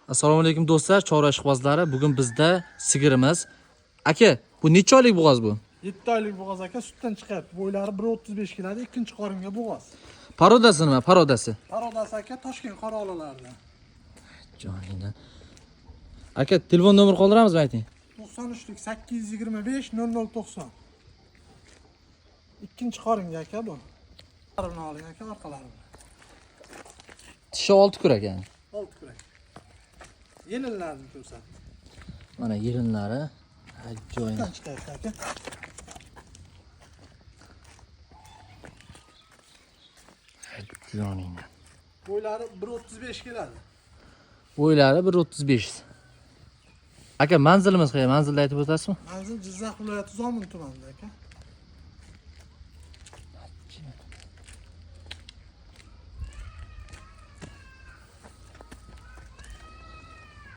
Assalomu alaykum do'stlar, chorva ishqibozlari. Bugun bizda sigirimiz. Aka, bu necha oylik bo'g'oz bu? 7 oylik bo'g'oz aka, sutdan chiqyapti. Bo'ylari 1.35 keladi, ikkinchi qoringa bo'g'oz. Parodasi nima? Parodasi. Parodasi aka Toshkent qoraolalaridan. Joningdan. Aka, telefon nomer qoldiramizmi, ayting? 93lik 825 0090. Ikkinchi qoringa aka bu. Qorinni oling aka, orqalarini. Tishi 6 kurak ya'ni. 6 kurak. Yelinlarini ko'rsatdi. Mana yelinlari. Ajoyib. Sutdan chiqyapti aka. Joningdan. Bo'ylari 1.35 keladi. Bo'ylari 1.35. Aka, manzilimiz qayerda? Manzilni aytib o'tasizmi? Manzil Jizzax viloyati Zomin tumanida aka.